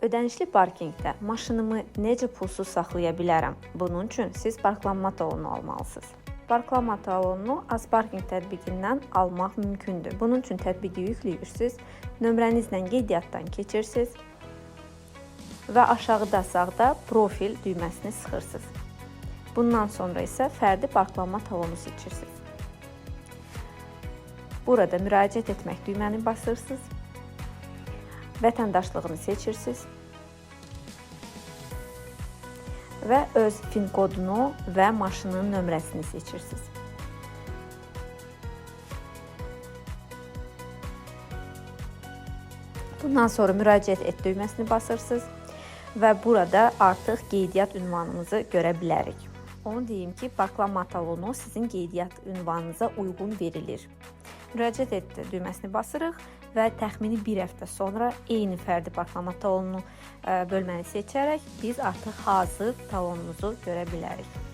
Ödənişli parkinqdə maşınımı necə pulsuz saxlaya bilərəm? Bunun üçün siz parklanma talonu almalısınız. Parklanma talonunu Azparking tətbiqindən almaq mümkündür. Bunun üçün tətbiqi yükləyirsiniz, nömrənizlə qeydiyyatdan keçirsiniz və aşağıda sağda profil düyməsini sıxırsınız. Bundan sonra isə fərdi parklanma talonu seçirsiniz. Burada müraciət etmək düyməni basırsınız. Vətəndaşlığını seçirsiniz və öz FIN kodunu və maşının nömrəsini seçirsiniz. Bundan sonra müraciət et düyməsini basırsınız və burada artıq qeydiyyat ünvanımızı görə bilərik. Onu deyim ki, parklanma talonu sizin qeydiyyat ünvanınıza uyğun verilir. Müraciət et düyməsini basırıq və təxmini bir həftə sonra eyni fərdi parklanma talonunu bölməni seçərək biz artıq hazır talonumuzu görə bilərik.